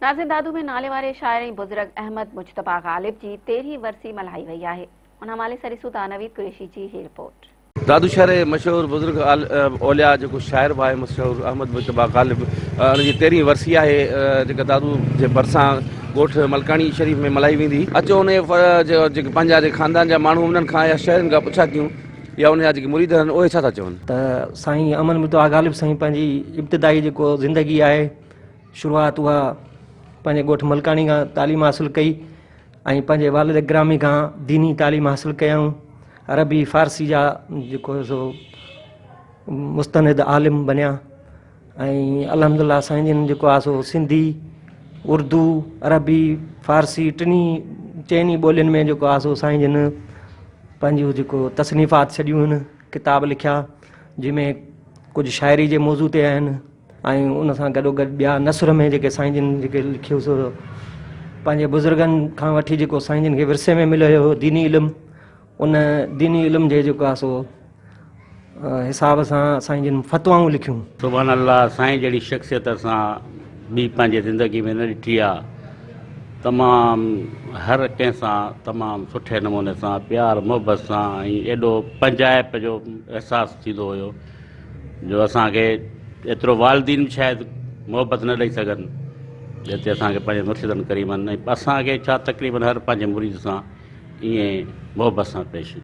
ناظرين دادو ۾ ناليواري شاعر ۽ بزرگ احمد مجتبيٰ غالب جي تيرهين ورسي ملهائي وئي آهي. ان حوالي سان ڏسون ٿا نويد قريشي جي هي رپورٽ. دادو شهر جي مشهور بزرگ اولياء جيڪو شاعر به آهي مشهور احمد مجتبيٰ غالب ان جي تيرهين ورسي آهي جيڪا دادو جي ڀرسان ڳوٺ ملڪاڻي شريف ۾ ملهائي ويندي. اچو ان جي جيڪي پنهنجا جيڪي خاندان جا ماڻهو انهن کان يا شهرين کان پڇا ڪيون يا ان جا جيڪي مريد آهن اهي ڇا ٿا چون. ته سائين احمد مجتبيٰ غالب سائين پنهنجي ابتدائي جيڪو زندگي آهي شروعات اها پنهنجي ڳوٺ ملڪاڻي کان تعليم حاصل ڪئي ۽ پنهنجي والد گرامي کان ديني تعليم حاصل ڪيائون. عربي فارسي جا جيڪو سو مستند عالم بنيا ۽ الحمد لله سائين جن جيڪو آهي سو سنڌي اردو عربي فارسي ٽنهي چئني ٻولين ۾ جيڪو آهي سو سائين جن پنهنجون جيڪو تصنيفات ڇڏيون آهن ڪتاب لکيا جنهن ۾ ڪجهه شاعري جي موضوع تي آهن ۽ ان سان گڏو گڏ ٻيا نثر ۾ جيڪي سائين جن جيڪي لکيو سو پنهنجي بزرگن کان وٺي جيڪو سائين جن کي ورثي ۾ مليو هو ديني علم ان ديني علم جي جيڪو آهي سو حساب سان سائين جن فتوائون لکيون. سبحان الله سائين جهڙي شخصيت اسان ٻي پنهنجي زندگي ۾ نه ڏٺي آ تمام هر ڪنهن سان تمام سٺي نموني سان پيار محبت سان ۽ ايڏو پنهنجائپ جو احساس ٿيندو هيو جو اسان کي ايترو والدين به شايد محبت نه ڏئي سگهن جيتري اسان کي پنهنجي مرشدن ڪريمن ۽ اسان کي ڇا تقريبن هر پنهنجي مريد سان ائين محبت سان پيش.